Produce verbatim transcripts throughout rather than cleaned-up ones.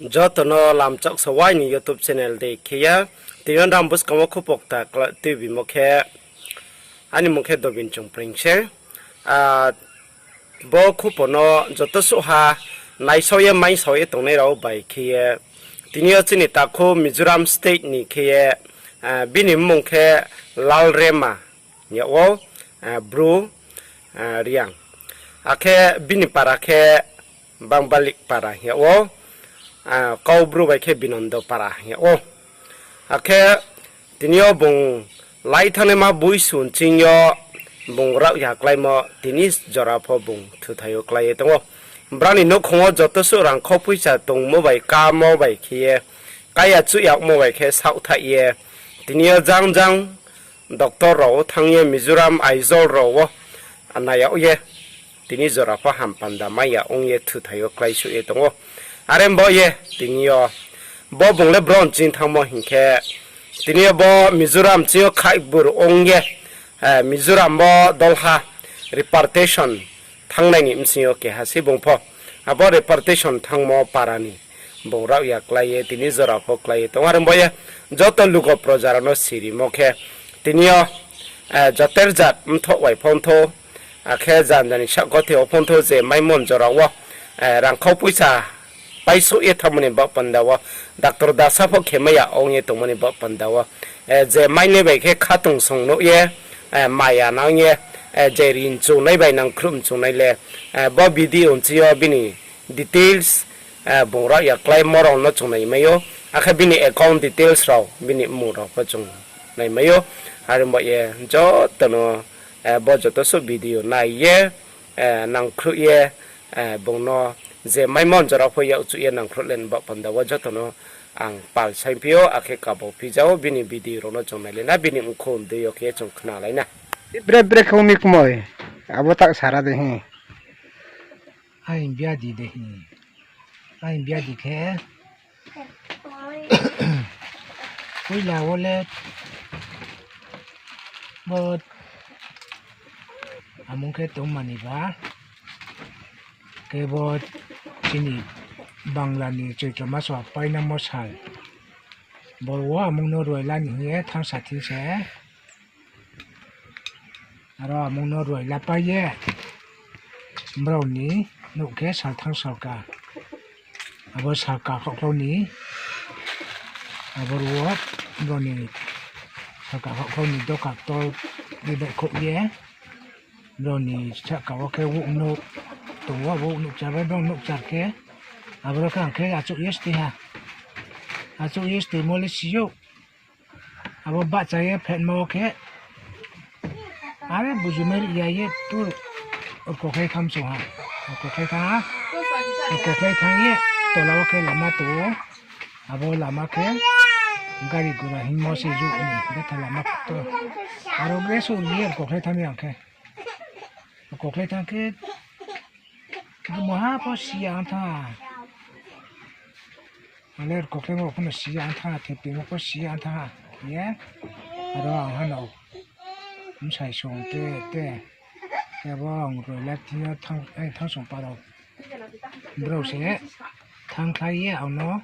Joto no lamchak sa wai ni YouTube channel dei khe ye. Tini yo nrao buskang wo khupo kta kla-, tuibimo khe, aini mung khe Dobin Chungpring se. Ah, bo khupo no joto suh ha naisao ye maisao ye tongnai rao bai khe ye. Tini yo chini takhu Mizoram state ni khe ye, ah, bini mmung khe Lalrema hing yag ou, ah, Bru, ah, Reang. Akhe bini para khe Bangbalik para hing yag ou, ah, Kaubru bai khe Binondo para hing yag ou. Akhe tini yo bung lai thanngnaima boisu nching yo bung raohya kláimo tini jora pho bung thuthai yo klái ye tong ou. Brao ni nouhkhong wo joto suh rangkhau poicha tongmo bai kamo bai khe ye, kaya chuh yagmo bai khe saohthaih ye, tini yo jang jang doctor rao wo thanng ye Mizoram, Aizawl rao wo nai yag ye, tini jora pho ham panda mai ya ong ye thuthai yo kláisuh ye tong ou. Are bo ye tini yo bo bung le bro nching thanngmo hing khe, tini yo bo Mizoram ching yo khaihbur ong ye, eh, Mizoram bo dolha repatriation thanngnai ni bsing yo keha sei bung pho. Abo repatriation thanngmo para ni bung raohya klái ye, tini jora pho klái ye tong ou. Are bo ye joto lugo proja rao no sirimo khe, tini yo, eh, joter jat mthoh bai pho mthoh, akhe janja ni sahkothe wo pho mthoh je maimon jora wo, eh, rangkhau poicha paisouh ye thanngmo ni baoh panda wo, doctor dasa pho khe mai ya ong ye tongmo ni baoh panda wo, eh, je mainai bai khe khatungsung nuh ye, eh, maya nang ye, eh, je ri mchungnai bai nangkhruh mchungnai le, eh, bo video nching yo bini details, eh, bung raohya kláimo rao no chung nai mai ou, akhe bini account details rao, bini mmung rao pho chung nai mai ou. Are bo ye joto no, eh, bo joto suh video nai ye, eh, nangkhruh ye, eh, bung no je maimon jora pho yakchuh ye nangkhruh le ni baoh panda wo joto no ang pal saingphi ou, akhe kabo phija ou, bini video rao no chung nailai na, bini mkhu mdei yo khe chung khnalai na. Bre bre khe ong mi kmoi, abo tak sara de hi. Aini biadi de hi. Aini biadi khe poila wo le bo amung khe tongmani ba, khe bo chini Bangla ni Choitro maso painangmo sal, boro wo amung no ruaila ni hing ye thanngsa thing se. Aro amung no ruaila pai ye, brao ni nouh khe salthang salka. Abo salka khauhkhlau ni, aboro wo brao ni salka khauhkhlau ni doka ktor ni baihkhouh ye, brao ni sahka wo khe nouh tong ou, abo nouhchar bai brao nouhchar khe, aboro khe ang khe achouh ye stoi ha. Achouh ye stoimo le si ou. Abo bahcha ye phetma wo khe, are bujumai ri ya ye tu rkokhlai tham chung ha. Rkokhlai thanng ha. Rkokhlai thanng ye tola wo khe lama tong ou. Abo lama khe gari gura hingmo se jouh ni betha lama to. Aro bre souh ni ye rkokhlai tham ye ang khe. Rkokhlai thanng khe, maha pho si ya ong thanng ha. Ale rkokhlaimo pho no si ya ong thanng ha, thepimo pho si ya ong thanng ha. Ye, aro ang ha no bsai song te, te, kebo ang roi la thing yo thanng, eh, thanng song pa rao. Brao se thanngkhlai ye ang no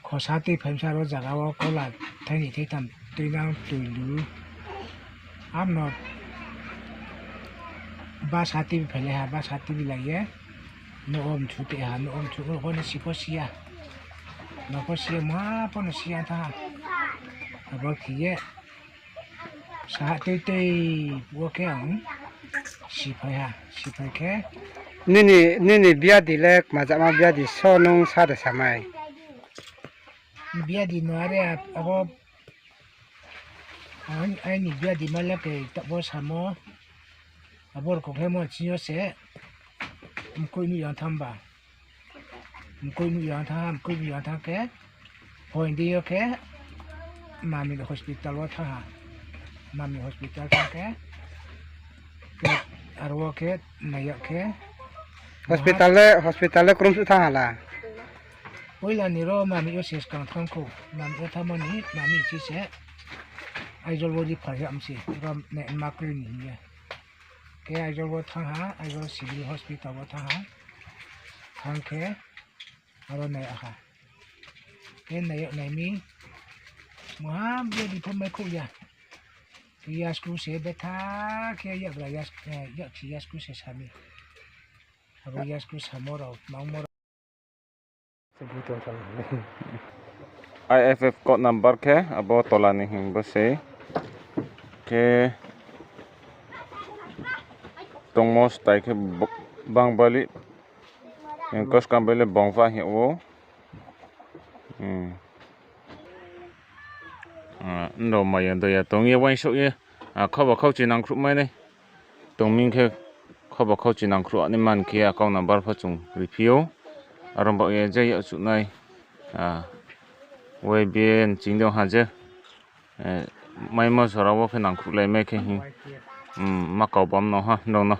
khosa tui phaimsa ro zaga wo kola thaini thaitham tuinang tuilu. Ang no basa tui phailai ha, basa tui lai ye. Nouh wo mthu te ha, nouh wo mthu, nouh pho no si pho si ya. Nouh pho si ya, ma pho no si ya thanng ha. Abo khe ye. Saha tui tui wo khe ang siphai ha, siphai khe. Nini, nini biadi le kmajama biadi so nung sa de samai? Biadi no are abo, aini biadi ma le khe taoh bo samo, abo rkokhlaimo ching yo se, mkoih nuh ya thanng ba. Mkoih nuh ya thanng ha, mkoih nuh ya thanng khe, phoin di yo khe, mami hospital wo thanng ha. Mami hospital thanng khe, khe, aro wo khe, nai yag khe. Hospital le, hospital le krumsuh thanng ha la? Poila ni ro mami yo se skang thanng khou. Mami yo thanngmo ni, mami chi se, Aizawl wo refer yag mi se, ro ne ma kroi ni hing ye. Khe Aizawl wo thanng ha, Aizawl Civil Hospital wo thanng ha. Thanng khe, Aro nai aha. Khe nai yag nai mi. Muha bedi pho mai khouh ya. Khe yasku se betha khe yag bra yas-, eh, yag si yasku se sa mi. Abo yasku samo rao, mangmo rao. I F F code number khe abo tola ni hing bo se. Khe tongmo style khe bo-, bangbali, eh, koskam bai le bongpha hing ou. Hmm. Ah, nrao maya doya tong ye uaingsouh ye, ah, khauba khauchi nangkhruh mai nai. Tongming khe khauba khauchi nangkhruh ani man khe account number pho chung riphi ou. Aro baoh ye je yag chuhnai, ah, Y B A nching dong ha je, eh, maimo jora wo khe nangkhruhlai mai khe hing, hmm, ma kau bam no ha, nrao no.